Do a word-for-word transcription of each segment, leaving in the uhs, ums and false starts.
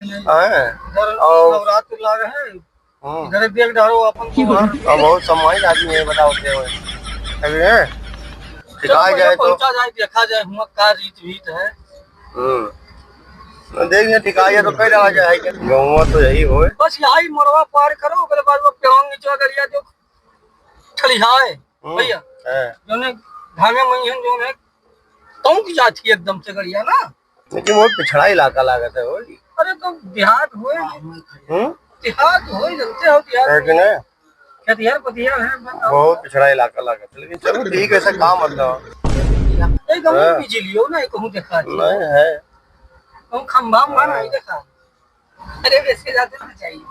हैं? इधर और नवरात्र लाग है, हम्म। इधर देख डारो अपन को वहाँ। अब बहुत सम्मानित आदमी है, बताओ क्या है। अभी है? चलो, टिका भैया, जाए तो। पहुँचा जाए, देखा जाए, हुआ का रीत रीत है। हम्म। देख ले, टिका जाए तो कई डाला जाए, है क्या? गौवा तो यही होए। बस यही मरवा पार करो, ओकरे बाद वो पेड़ों नीचे अगर या जो ठलिहाए, हम्म। भैया, हाँ। जोने धामे मइहन जोने तौंक जात ही एकदम से गड़िया ना। लेकिन बहुत पिछड़ा इलाका लागत है हो जी। अरे तो देहात होए। हम्म? देहात होए, जनते हो देहात है कि होए। नहीं? खेतिहर पथिहर है, बताओ। बहुत पिछड़ा इलाका लागत है, लेकिन चलो ठीक है, ऐसा काम मतलब। नहीं, कहूँ हाँ। बिजलियो ना, कहूँ देखा जी। नहीं है। कहूँ खंभा उम्भा हाँ। नहीं देखा। अरे, वैसे जाते ना चाहिए।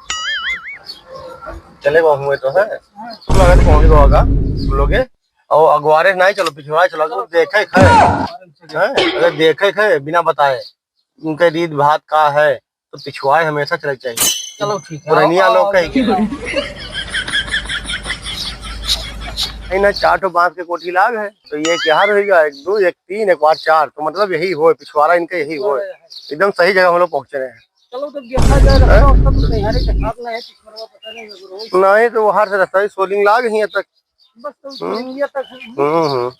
चले, वो हुए तो है। हाँ। तुम अगर पहुँच गो होगा, तुम लोग के, और अगुवारे नहीं चलो, पिछुआरे चलो, अगर देखे खाए, हैं? अगर देखे खाए, बिना बताए, उनके रीत भात का है, तो पिछुआरे हमेशा चले चाहिए। चलो, ठीक है। पुरनिया आओ, लोग आओ, कहीं के। चलो। नहीं ना, चार ठो बांस के कोठी लाग है, तो ये क्या होइगा? एक, दो, एक, तीन, एक बार चार, तो मतलब यही होए, पिछुआरा इनका यही होए। एकदम सही जगह हम लोग पहुँचे रहे हैं। चलो, तो देखा जाए, रास्ता हाँ? उसका तो तैयारी के साथ में है, पिछुआरा पता नहीं, अगर हो। नहीं, तो बाहर से रास्ता ही सोलिंग लाग ही है तक। बस तो हम्म। सोलिंगिया तक है। हम्म, हम्म।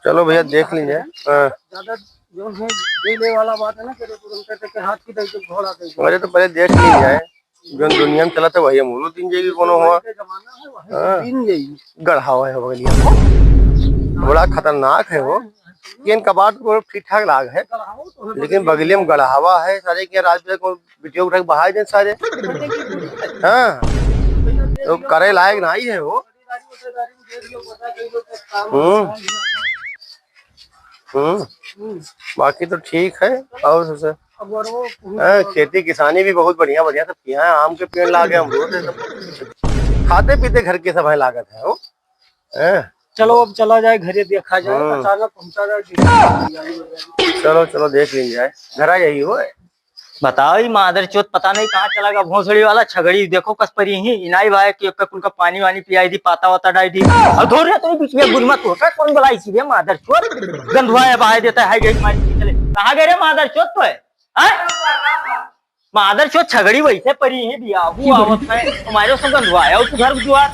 चलो भैया, देख लीजिए। हाँ। ज्यादा जो है, दिले वाला बात है ना, कि तुरंत के हाथ की दे, तो घोड़ा दे। अरे, तो पहले देख लीजिए, जो दुनिया में चला था, वही हम लोग दिन जाएगी, कोनो हुआ। के जमाना है, वही हाँ। दिन जाएगी। गढ़ावा है बगलिया। बड़ा खतरनाक है वो। केन कबाड़ तो ठीक ठाक लाग है, लेकिन बगलिया में गढ़ावा है, सारे के रात में को बिटियो उठा के बहाई दे सारे। हाँ, तो करे लायक नहीं है वो। हम्म। हम्म। बाकी तो ठीक है। और सबसे हाँ, खेती किसानी भी बहुत बढ़िया, बढ़िया सब किया है। आम के पेड़ लागे, अमरूद है, सब खाते पीते घर के सब है, लागत है वो। हैं? चलो, अब चला जाए घरे, देखा जाए, हम्म। अचानक पहुंचा जाए। चलो, चलो, देख लीन जाए। घर आ जाइए हो। बताओ, ई मादरचोद पता नहीं कहाँ चला गया, भोसड़ी वाला छगड़ी देखो कस परी ही, इनाई भाई कि ओकर कुल का पानी वानी पियाई दी, पाता वाता डाई दी। और धोर रे, तो बीच में गुरमा तो का कौन बुलाई सी रे मादरचोद? गंधुआ है, बहाई देता है, गई मारी चले। कहाँ गए रे मादरचोद तो है? हैं? मादरचोद छगड़ी वैसे परी ही, बियाहू आवत है, हमारे सब गंधवाया हो तू घर दुआर,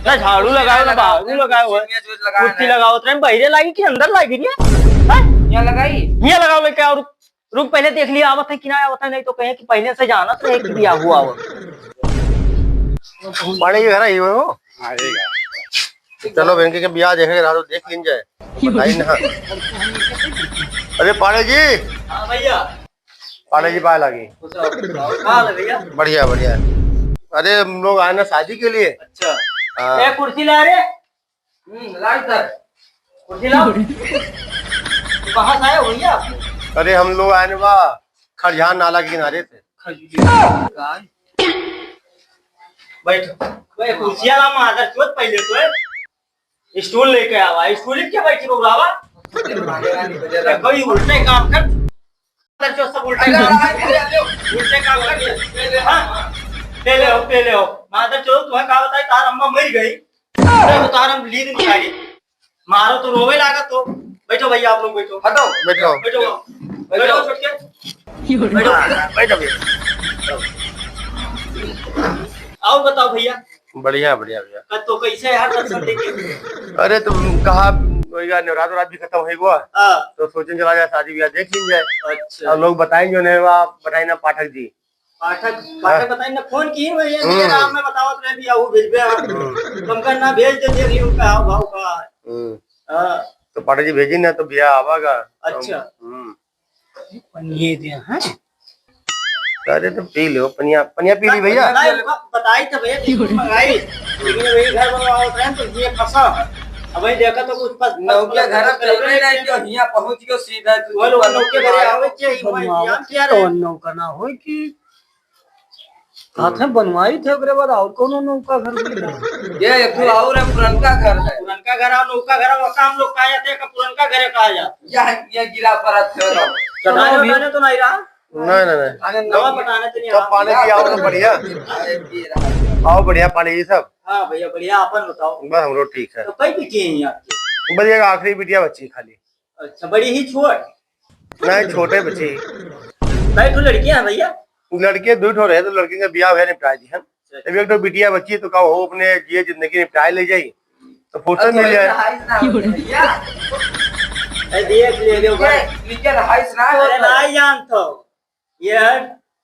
ना झाड़ू लगाओ, ना बहारू लगाओ है, कुर्सी लगावत रहे, बहिरे लागी कि अंदर लागी रे? हैं? यहाँ लगाई? यहाँ लगाओ लेके आओ, रुक, रुक, पहले देख लिया आवत है कि ना आवत है, नहीं तो कहे कि पहले से जानत रहे कि बियाहू आवत। पाड़े के घर आई हो? हाँ, यही घर। चलो, बहन के बियाह देखे के रहा तो देख लीन जाए। बताई ना। अरे पाड़े जी। हाँ भैया। पांडे जी, पाए लागी। खुश रहो, खुश रहो। का हाल है भैया? बढ़िया, बढ़िया। अरे, हम लोग आए ना शादी के लिए। अच्छा। हाँ। ए, कुर्सी ला रे। हम्म, ला इधर। कुर्सी लाओ। तो कहाँ से आए हो भैया आप? अरे, हम लोग आए ना बा खरझान नाला के किनारे से। खरझान। बैठ। बे, कुर्सिया ला, मादरचोद, पहले तो है। स्टूल लेके आवा, स्टूल लेके बैठी बउरावा। कोई उल्टे काम कर, मादरचोद सब उल्टे काम, उल्टे काम कर। हाँ? पहले हो, पहले हो। मादरचोद, तुम्हें का बताई, तार अम्मा मर गई। अरे, तो तार हम लीद निकाली। मारो तो रोवे लागा तो। बैठो भैया, आप लोग बैठो। हटो। बैठो। बैठो। बैठो, छोटके। बैठो। हाँ, बैठो भैया। और बताओ भैया। बढ़िया, बढ़िया भैया। क-, तो कैसे यार दर्शन देखे? अरे, तुम कहा, वही यार, नवरात्र रात भी खत्म होई गवा। हाँ। तो सोचें चला जाए, शादी ब्याह देख लीन जाए। अच्छा। अब लोग बताएं जो नहीं हुआ, बताएं ना पाठक जी। पाठक, हाँ। पाठक बताएं ना, फोन की हुई है, हम्म। ये राम में बतावत रहे भी, आहू भेजबे, हाँ। हम्म। तुमका ना भेज दे, देख लियो का हाव भाव का है। हम्म। हाँ। तो पाठक जी भेजी ना, तो ब्याह आवागा। अच्छा। हम्म। पनिया दे, हाँ? अरे तो पी लो, पनिया, पनिया पी ली भैया। बताई, बताई तो भैया, देखो मंगाई। लेकिन वही घर बनवाओ रहे तो ये फंसा। अब वही देखा तो कुछ फंस-, नौके फंस-, घर फंस-, चल रही नहीं, जो हियाँ पहुँच गयो सीधा तू वो लोग नौके घरे आवे के ही, मैं बनवाओ। क्या रे? तो नौका ना होई कि हाथे बनवाई थे, ओकरे बाद और कोनो नौका घर भी नहीं। ये एक ठो और है, पुरनका घर है। पुरनका घर और नौका घर, वो काम लोग कहा जाते हैं कि पुरनका घर कहा जाता है। यह, यह गिरा पड़ा था। चटाने वटाने तो नहीं रहा? नहीं, नहीं, नहीं। अरे नवा पटाने तो नहीं तो रहा। पानी पियाओ तो बढ़िया। अरे ये रहा। आओ बढ़िया पानी ये सब। हाँ भैया, बढ़िया, अपन बताओ। बस हम लोग ठीक है। तो कई बिटिया हैं आपके? बस ये आखिरी बिटिया बची खाली। अच्छा, बड़ी ही छोट? नहीं, छोटे बच्चे। कै ठो लड़कियां हैं भैया? लड़के दो ठो रहे, तो लड़के का बियाह है, निपटाए दी हम। अच्छा। अब एक ठो बिटिया बची, तो का हो, अपने जिए जिंदगी निपटाए ले जाई, तो फुर्सत अब मिल जाए। भैया, ए, देख ले, ले, नीचे, नीचे रहाइश ना अरे होता। नहीं जानत हो, ये है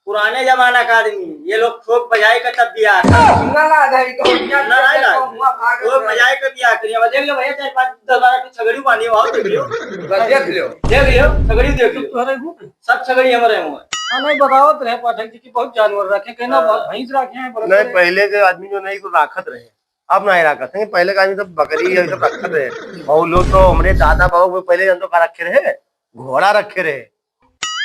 पुराने जमाना का आदमी, ये लोग ठोक बजाए के तब बियाह करते। सुनना ना, अधरी को, ना, ना, ना। ठोक बजाए के बियाह करिए। अब देख लो भैया, चार पाँच दस बारह की छगड़ी बांधी हो, देख लियो। बस देख लियो। देख लियो, छगड़ी देख लियो। तोहरे हूँ। सब छगड़ी हमारे हुए। हाँ, नहीं, बतावत रहे पाठक जी कि बहुत जानवर रखे, कहना हाँ। बहुत भैंस रखे हैं, बड़े नहीं, बड़े। पहले के आदमी जो नहीं तो राखत रहे, अब नहीं राखत है। पहले के आदमी सब बकरी, ये सब रखत रहे। बहुत लोग तो हमारे दादा बाबू पहले जान तो का रखे रहे, घोड़ा रखे रहे।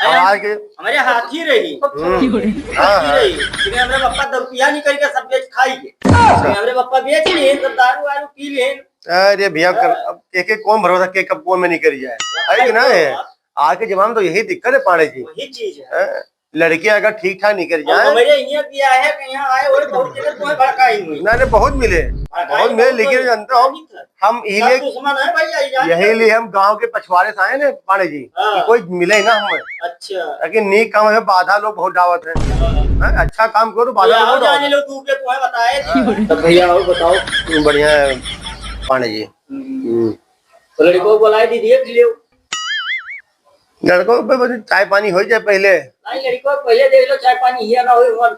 अरे, आज के हमारे हाथी रही। हम्म। हाँ, हाथी हाँ। रही। लेकिन हमारे पापा दो रुपया निकल के सब बेच खाई के। अच्छा। लेकिन हमारे पापा बेच लिए, सब दारू वारू पी लिए। अरे भैया, कर, हाँ। अब एक एक कौन भरोसा के कब कौन में निकल जाए, है कि ना है? आज के जमाने में तो यही दिक्कत है पांडे जी। वही चीज है। हैं? लड़कियां अगर ठीक ठाक निकल अब जाए। हमारे यहाँ भी आए हैं, कहीं आए, और बहुत जगह तुम्हें भड़काई हुई। ना, ना, बहुत मिले, भड़काई बहुत मिले, बहुत लेकिन हुई। जानते हो, नहीं था। हम सब इसीलिए दुश्मन है भैया, ये जानते यही हो? लिए हम गांव के पछवाड़े से आए ना पांडे जी, हाँ। कि कोई मिले ना हमें। अच्छा। ताकि नीक काम में बाधा लोग बहुत डावत है। हाँ। हैं? अच्छा काम करो तो बाधा ये लोग आओ बहुत जाने डावत है। लोग दूर के तुम्हें बताए थे। हाँ। तो भैया और बताओ। बढ़िया है पांडे जी। हम्म। हम्म। तो लड़कों को बुलाए दीजिए, देख लियो। लड़कों पे बस चाय पानी हो जाए पहले। नहीं, लड़कों पहले देख लो, चाय पानी हिया ना होई, वहाँ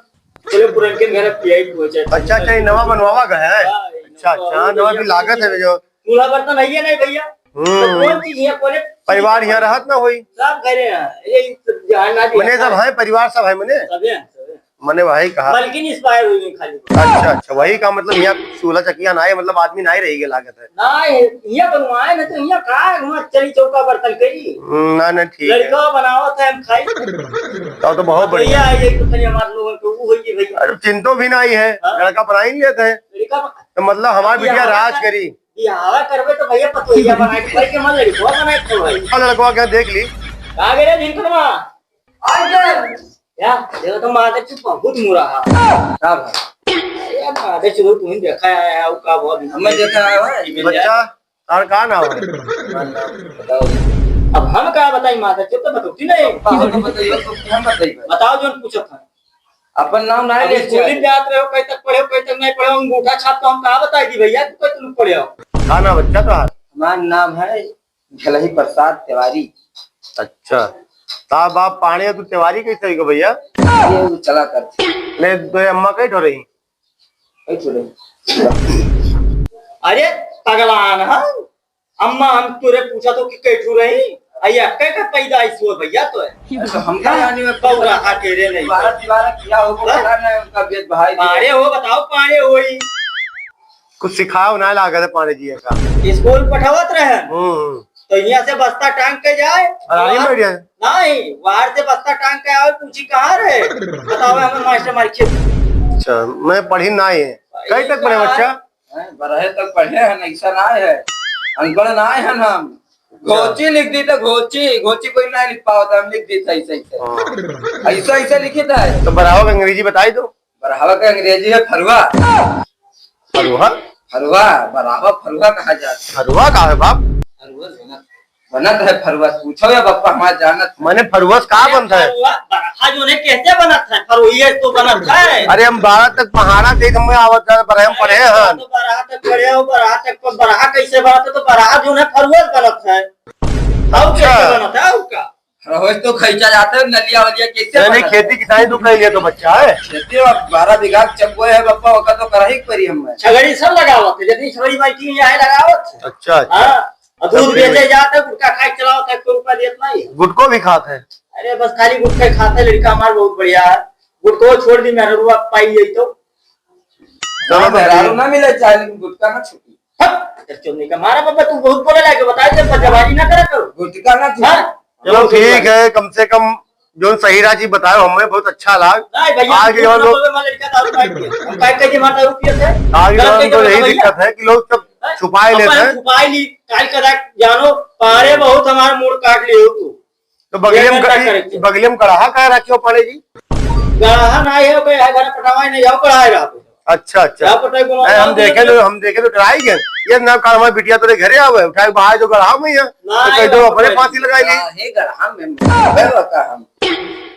चलो पुरनके घर अब पियाई पियो चाय पानी। अच्छा, अच्छा, ये नवा बनवावा का है? हाँ, ये अच्छा, नवा अच्छा, हाँ, बनवावा नवा भी भैया। लागत है जो। चूल्हा बर्तन है ये नहीं भैया? हम्म। तो कौन चीज है, बोले? परिवार यहाँ रहत ना होई। सब घरे हैं, ये जहाँ ना जी मने सब है। है, परिवार सब है मने? सब है, सब है। मने भाई कहा। मलकिन expire हुई है खाली। अच्छा, अच्छा, वही का मतलब यहाँ चूल्हा चकिया ना है, मतलब आदमी ना ही रही के लागत है। ना, ये, ये बनवाए ना तो यहाँ का है, वहाँ चली चौका बर्तन करी। हम्म, ना, ना, ठीक है। लड़का बनावत है, हम खाई। तब तो बहुत बढ़िया। भैया, ये तो खाली हमारे लोगों को वो होइए भैया। अरे, चिंतो भी नहीं है, हाँ? लड़का बना ही लेते हैं। लड़का बना तो मतलब हमारी बिटिया बियाह राज कर-, करी। बियाह करबे तो भैया पतोहिया बनाए के, भाई के मन लड़का बनाए के भाई। हाँ, लड़का क्या देख ली? आ गए रे झिनकनवा। आ गए। या, देखो तो माता तू बहुत मुरा हा। का भाई? अरे माता चलो तुम्हें देखा है, आओ का बहुत हमें देखा है भाई। बच्चा, तार का नाम है? बताओ। अब हम का बताई माता, चुप तो बतौती नहीं। पापा को बताइए, तो हम बताइए। बताओ जो पूछत है। अपन नाम ना अब ले स्कूल में जात रहे हो, कहीं तक पढ़े हो, कहीं तक नहीं पढ़े हो, अंगूठा छाप तो हम का बताई दी भैया, तू कहीं तक पढ़े हो? का नाम बच्चा तो है? हमारा नाम है ढलही प्रसाद तिवारी। अच्छा, ता बाप पांड़े तू तिवारी कैसे हो भैया? ये वो चला करते। नहीं, तो ये अम्मा कहीं ठो रही? कहीं ठो रही। अरे पगलान, हाँ? अम्मा हम तोरे पूछा तो कि कहीं ठो रही? अरे अक्के का पैदाइश हुआ भैया तो है। तो हम क्या जाने में बौरा हा के रे नहीं। बारह दीवार किया हो, हाँ? पता नहीं उनका बेद भाई। पाड़े हो, बताओ पाड़े होई। कुछ सिखाओ ना लागत है पांड़े जी का। स्कूल पठावत रहे। हम्म। तो यहाँ से बस्ता टांग के जाए। और आगे बढ़ जाए। नहीं, बाहर से बस्ता टांग के आवे, पूछी कहाँ रहे? बताओ हमें मास्टर मार के। अच्छा, मैं पढ़ी ना है। कहीं तक पढ़े बच्चा? हैं, बारह तक पढ़े हैं, ऐसा ना है। अनपढ़ ना है हम। अच्छा। घोची लिख दी तो घोची, घोची कोई ना लिख पावत, हम लिख दी था ऐसे, ऐसे। हाँ। ऐसा, ऐसा लिखित है। तो बराबर अंग्रेजी बताई दो। बरहवा के अंग्रेजी है फरुआ। फरुआ? फरुआ, बरहवा फरुआ कहा जाता है। फरुआ का है बाप? फरुआ बनत, बनत है फरुआ। पूछो या बप्पा हमार जानत है। माने फरुआ से का बनता है? फरुआ, बरहा जो है कैसे बनत है? फरुआ तो बनत है। अरे हम बारह तक पहाड़ा देख में आवत है, पर हम पढ़े अरे हन। तो बरहा तक पढ़े हो, बरहा तक, बरहा कैसे बनत है? तो बरहा जो है फरुआ से बनत है। और अच्छा। कैसे बनत है? और का? रोज तो खींचा जाता है, नलिया वलिया कैसे नहीं, नहीं, बनाता है? खेती किसानी तो कर लिया तो बच्चा है। खेती अब बारह बीघा के चप्पो है बप्पा, ओका तो करही के पड़ी हमें। छगड़ी सब लगावत है, जितनी छगड़ी बैठी है, यहाँ लगावत है। अच्छा, अच्छा। हाँ, और दूध सब बेचे जात है, गुटखा खाए के चलावत है, एक रुपया देत नहीं है। गुटखो भी खात है? अरे बस खाली गुटखा खात है, लड़का हमार बहुत बढ़िया है। गुटखो छोड़ दी, मेहरुआ पाई जाई तो। चलो हाँ, तो मेहरारू ठीक। ना मिले चाहे, लेकिन गुटखा ना छूटी। हट, तेरे चोदने का मारा बाबा, तू बहुत बोले लागे, बताए थे, बदजबानी ना करा करो। गुटखा ना छूटी। हाँ? चलो ठीक है, कम से कम जो सही राजी बताए, हमें बहुत अच्छा लाग। नहीं भैया, आज के झूठ जमाने ना लोग बोले, हमारे लड़का दारू काट के। हम काट के जी हमारा दारू पिए थे। आज के गलत जमाने में तो कह के यही भैया। दिक्कत है कि लोग सब हाँ? छुपाए लेते अपन हैं। छुपाए ली, काल का रात जानो, पारे बहुत हमारा मूड काट लियो तू। तो बगले ये में घंटा ग-, करेक्ट है। बगले में गड़हा काहे रखे हो पांडे जी? गड़हा ना है, ओके, है घर पटावा नहीं, जाओ गड़हा रहा। अच्छा, अच्छा। जाओ पटाई को नहीं, हम मार देखे दिया। तो, हम देखे तो डराई गए। ये ना काल हमारी बिटिया तोरे घरे आवे, उठाए बाहर जो गड़हा में है, ना, तो कह ये दो बात अपने बताइए। फांसी लगाई ली। हाँ, हे गड़हा में मरबे बता हम।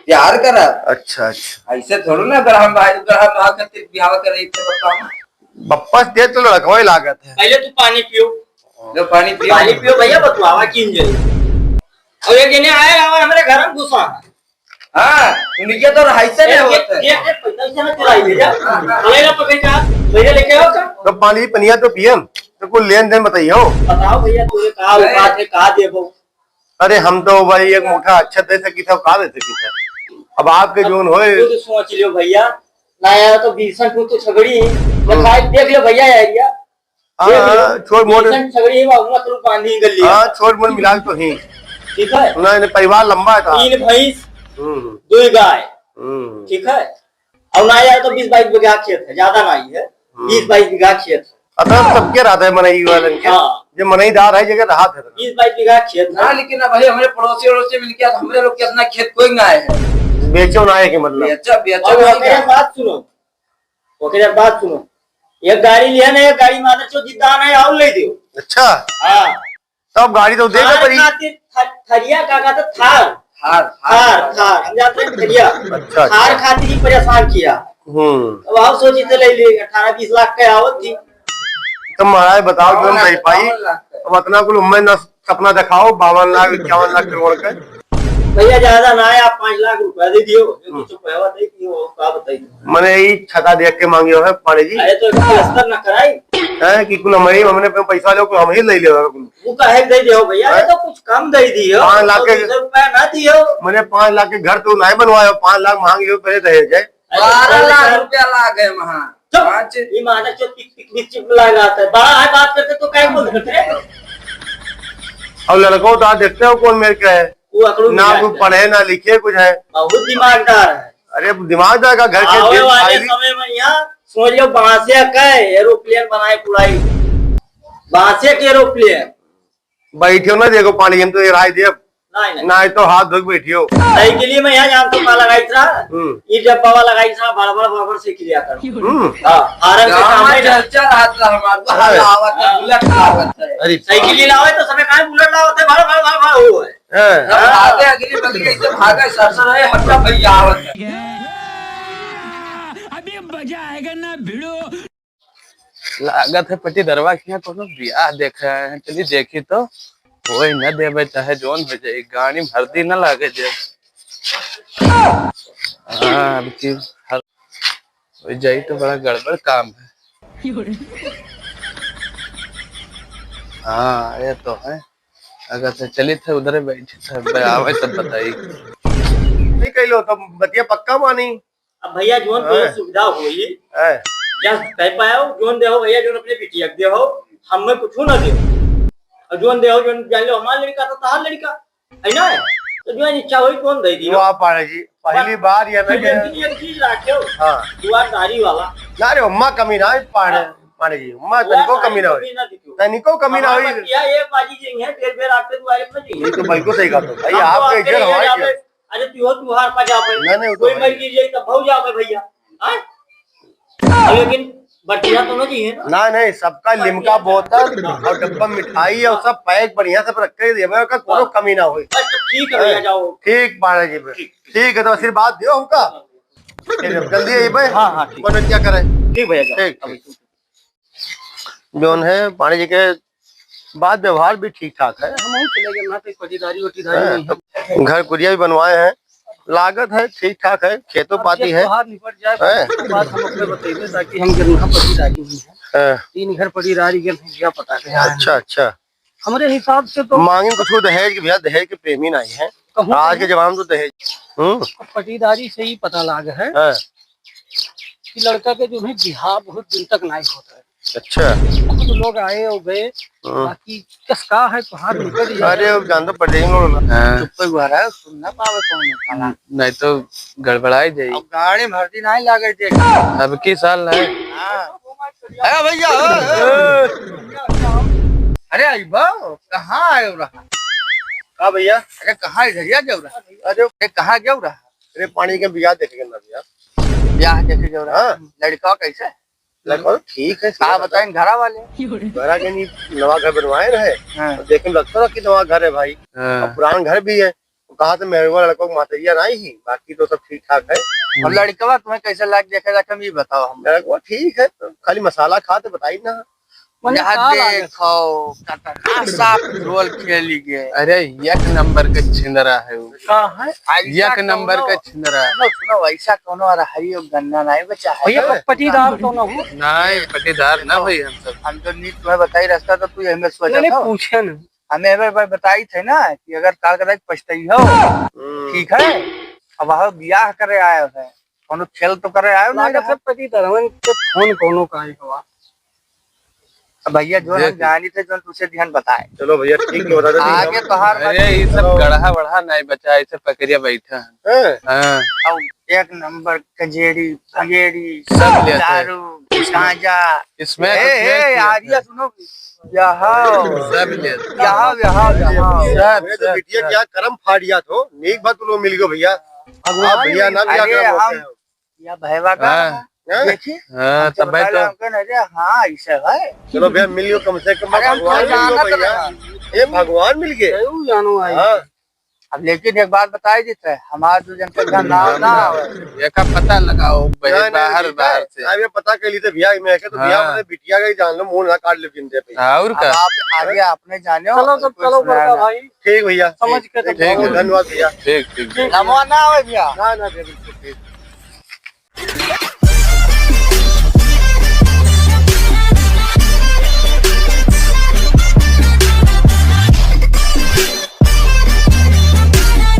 प्यार करा। अच्छा, अच्छा। ऐसे थोड़ो ना, अगर हम भाई, अगर हम भाव खातिर बियाह करे, तो बताओ। बप्पा से तेज तो लड़कवा ही लागत है। पहले तू पानी पियो। लो, पानी पियो। पानी पियो भैया, बतुआवा की इंजन। और एक जने आए, आवे हमरे घर में घुसा। हाँ, उनके तो रहाइसे नहीं ये, होता है। ये, ये पैसा से ना चुराई ले जा। हाँ, हाँ। ले लो पकड़ का, भैया लेके आओ का। तो पानी पनिया तो पियन, तो कुल लेन देन बताइयो। बताओ भैया, तोरे का अरे। औकात है, का देबो? अरे, हम तो भाई एक मुठा अच्छा दे सकी था, का दे सकी था? अब आपके अब जोन होए। खुद सोच लियो भैया, ना यार तो बीसन को तो छगड़ी है। तो हम्म। खाए देख लो भैया यार, या हाँ, देख लो, हाँ, छोट मोट। बीसन छगड़ी है, बाबू मत बांधी गली है। हाँ, छोट मोट मिला के तो ही। ठीक है? नहीं, नहीं, परिवार लंबा है तो। तीन भैंस, हम्म। दो गाय। हम्म। ठीक है? और ना यार तो बीस बाईस बीघा खेत है, ज्यादा नहीं है। हम्म। बीस बाईस बीघा खेत है। अतः सबके रहता है मनई वालन के। हाँ। जे मनईदार है, जगह रहा था। बीस बाईस बीघा खेत है। हाँ, लेकिन अब भाई हमरे पड़ोसी वड़ोसी मिल के, अब हमरे लोग के इतना खेत कोई ना है। बेचो ना है कि मतलब? बेचो, बेचो और नहीं ओकरे का। बात सुनो, ओकरे बात सुनो, एक गाड़ी लिया ना, एक गाड़ी मादर चोद जिद्दान है, और ले दियो। अच्छा। हाँ। तब गाड़ी तो दे दे थार परी। खातिर थ-, थरिया का कहता थार। थार, थार। थार, थार। हम जाते हैं थरिया। अच्छा, थार अच्छा। खातिर ही परेशान किया। हम्म। अब हम सोची थे ले ले, अठारह बीस लाख के आवत थी। तो महाराज बताओ, जो बावन लाख, नहीं पाई। बावन लाख। अब इतना कुल उम्मीद ना सपना दिखाओ, बावन लाख, इक्यावन लाख करोड़ के। भैया ज्यादा ना है, आप पाँच लाख रुपया दे दियो, जो हम्म। कुछ पैसा दे दियो, और का बताई। मने ई छता देख के मांगियो है पांडे जी। अरे तो प्लास्टर ना कराई। हैं कि कुल हमारी, हमने पे पैसा लो, कुल हम ही ले ले कुल। वो काहे दे दियो भैया, हैं? ये तो कुछ कम दे दियो, पाँच लाख के दो सौ रुपया ना दियो। मने पाँच लाख के घर तो नहीं बनवायो, पाँच लाख मांगियो पहले दहेज है। अरे बारह लाख रुपया लाग गए वहाँ। चुप। पाँच। ये मादर चोद पिक पिक बिच चिप लग रहा था। बड़ा है बात करते तो काहे बोल सकते हैं? और लड़को तो आज देखते हो कौन मेरे का है। वो अकड़ू ना, वो पढ़े ना लिखे कुछ है। बहुत दिमागदार है। अरे दिमागदार का घर के आवे वाले समय में यहाँ सोच लो बांसे का aeroplane बनाए उड़ाई। बांसे के aeroplane। बैठियो ना, देखो पानी हम तो ये राय देब। नहीं, नहीं। नहीं तो हाथ धो के बैठियो। साइकिल में यहाँ जान तो का लगाई था? हम्म। ये डब्बा वाला लगाई था, बड़ा बड़ा बड़ा बड़ा साइकिल आता। हम्म। हाँ, आराम से गाँव काम में है। चर्चा रहत रहा हमार, हाँ। हल्ला आवत है, हाँ। बुलेट आवत है। अरे साइकिल ही लावे तो समय काहे बुलेट लावत है? भाड़, भाड़, भाड़, भाड़ हो है। हाँ। अब हाँ। भागे अगली बगली ऐसे भागे, सर, सर, "ए, हट जा भैया, आवत है।" अभी मजा आएगा ना भिड़ो। लागत है पटीदरवा के यहाँ कोनो बियाह देखे आए हैं। चली देखी तो, कोई न देवे चाहे जौन हो जाए, गाड़ी में हरदी न लागे दे। हाँ, अब की हर हो जाए तो बड़ा गड़बड़ काम है। हाँ, ये तो है। अगर से चली थे उधर बैठी थे, आवे तब बताई। नहीं कह लो, तब बतिया पक्का मानी। अब भैया जोन हाँ। तोरे सुविधा होई, हाँ। जस कह पायो, जोन देहो भैया, जोन अपने बिटिया के देहो, हमें कुछू ना देहो। और जोन देहो, जोन जान लो हमार लड़का तो तहार लड़का, है ना? तो जोन इच्छा होई, कौन दे दियो? वाह पाड़े जी, पहली बस बार ये ना कोई कि गलती एक चीज राखे हो, हाँ। दुआरदारी वाला। ना रे, अम्मा कमी ना है पाड़े, हाँ। पाड़े जी, अम्मा दुआरदारी तनिको कमी ना होई। कमी ना दिखो। तनिको कमी ना हमार होई। बच्चिया एक बाजी जी हैं, बेर बेर आपके दुआरे पर जी। ये तो बिल्कुल सही कहा तो भाई, हम तो आपके आपके इधर लिए हमारे जावे, इधर। अरे तू हो, तू हार पा जावे। नहीं, नहीं, वो तो कोई है। मर गिर जाए तब भाग जावे भैया। हाँ? लेकिन बटिया तो ना जी है ना? ना, नहीं, सबका लिमका बोतल और डब्बा मिठाई और सब पैक बढ़िया से रख के देवे का, कोनो हाँ। कमी ना होई। बस तो ठीक है भैया, हाँ। जाओ। ठीक पाड़े जी, ठीक। ठीक है, तो आशीर्वाद दियो हमका। ठीक है, जल्दी आई भाई। हाँ, हाँ, ठीक। कोनो क्या करे? ठीक भैया, जाओ। ठीक, ठीक। जौन है, पांडे जी के बात व्यवहार भी ठीक ठाक है। हम चले गए ना, कोई पटीदारी वटीदारी हाँ, नहीं है। तो घर कुरिया भी बनवाए हैं, लागत है ठीक ठाक है, खेतों अब पाती ये है। त्योहार निपट जाए, हैं? उसके बाद हम अपने बतेंगे, ताकि हम गिरना पटीदारी नहीं है। हाँ। तीन घर पटीदारी के नहीं दिया पता के। अच्छा, अच्छा। हमारे हिसाब से तो मांगे कुछ दहेज के, भैया, दहेज के प्रेमी नहीं है। कहूँ आज के जमाने में तो दहेज, हम्म। पटीदारी से ही पता लाग है हाँ। कि लड़का के जो है बिहाव बहुत दिन तक नहीं होता है। अच्छा। बहुत लोग आए और गए, हाँ। बाकी कस का है, त्योहार निकल ही जाए। अरे, अब जानता पड़ जाएंगे लोग। हाँ। चुप्पे गुहारा है, सुन ना पावे कौन है, साला। नहीं तो गड़बड़ाई जाई। अब गाड़ी में हरदी नहीं लागे दे। अब की साल है? हाँ। अरे भैया, ओ, ओ। अरे अइबा, कहाँ आयो रहा? का भैया? अरे कहाँ इधरिया गयो रहा? अरे, अरे कहाँ गयो रहा? अरे पांडे जी के बियाह देखे के ना भैया। बियाह देखे गयो रहा? हाँ। लड़का कैसे? लड़का तो ठीक है, का बताएं, घरा वाले? घरा के नहीं, नवा घर बनवाए रहे। हाँ। और देखे में लगता रहा कि नवा घर है भाई। हाँ। और पुरान घर भी है। कहा तो मेहरुआ लड़का को महतरिया नाहीं ही, बाकी तो सब ठीक ठाक है। और लड़कवा तुम्हें कैसे लाग देखे जाके हम ये बताओ हम। लड़कवा ठीक है, तो खाली मसाला खा तो बताई ना। मने यहाँ का लागत? देखो, कतना साफ रोल खेली गे। अरे, एक नंबर के छिंदरा है वो। का है? ऐसा एक नंबर कौनो, के छिंदरा। सुनो, सुनो, ऐसा कौनो अरहरी और गन्ना नहीं बचा है। भैया, पटीदार तो ना हो? नहीं, पटीदार ना भाई हम सब। हम तो नीत तुम्हें बताई रास्ता, तो तू यही में सोचा नहीं, था। पूछे ना। हमें एक बार बताई थे ना कि अगर काल का पछताई हो, हम्म। ठीक है, अब वह ब्याह करे आए हैं, कौनो खेल तो करे आयो ना लागत रहा। है पति तरवन के फोन कौनो काहे के बा। अब भैया जो हम देख। जानी थे, जो तुझे ध्यान बताए। चलो भैया, ठीक है, बता दे। आगे तोहार अरे, ये सब चलो। गढ़ा वढ़ा नहीं बचा, ऐसे पकड़िया बैठा है। हैं? हाँ। अब एक नंबर कजेड़ी, फगेड़ी, सब लेते हैं। दारू, गांजा। इसमें ए, कुछ नहीं ए, किया आर्या था। सुनो, यहाँ, सब लेते हैं। यहाँ, यहाँ, यहाँ। सब, हमें तो सब, बिटिया सब। क्या करम फाड़िया तो, नीक बात लोग मिल गए भैया। भगवान आप भैया ना भी अरे, आगे हम बोलते हैं। या भैवा का हाँ। है? हैं? देखी, हाँ, हम तब भाई चौथा तो लाख के नहीं रे, हाँ, ऐसे है। चलो भैया, मिल गयो कम से कम, अरे, हम भगवान तो मिल गयो जानत भैया। रहे। ये भगवान मिल गए। जरूर जानो भाई। हाँ। अब लेकिन एक बात बताई देते हैं, हमारे दो जन के घर नाव ना आवे। एका पता लगाओ, भाई, नहीं, नहीं, बाहर, ठीक है। बाहर से। अब ये पता कर ली तो भैया, मैं कह तो भैया, हाँ। अपने बिटिया का ही जान लो, मुंह ना काट ले बिंदे पे। हाँ, और अब का? आप आगे आपने जाने हो, चलो, तब कुछ चलो, सुनाया बड़का ना। भाई। ठीक भैया। समझ के तब ठीक है, चलो। धन्यवाद भैया। ठीक, ठीक, ठीक। नमवा ना आवे भैया। ना, ना भैया, बिल्कुल ठीक।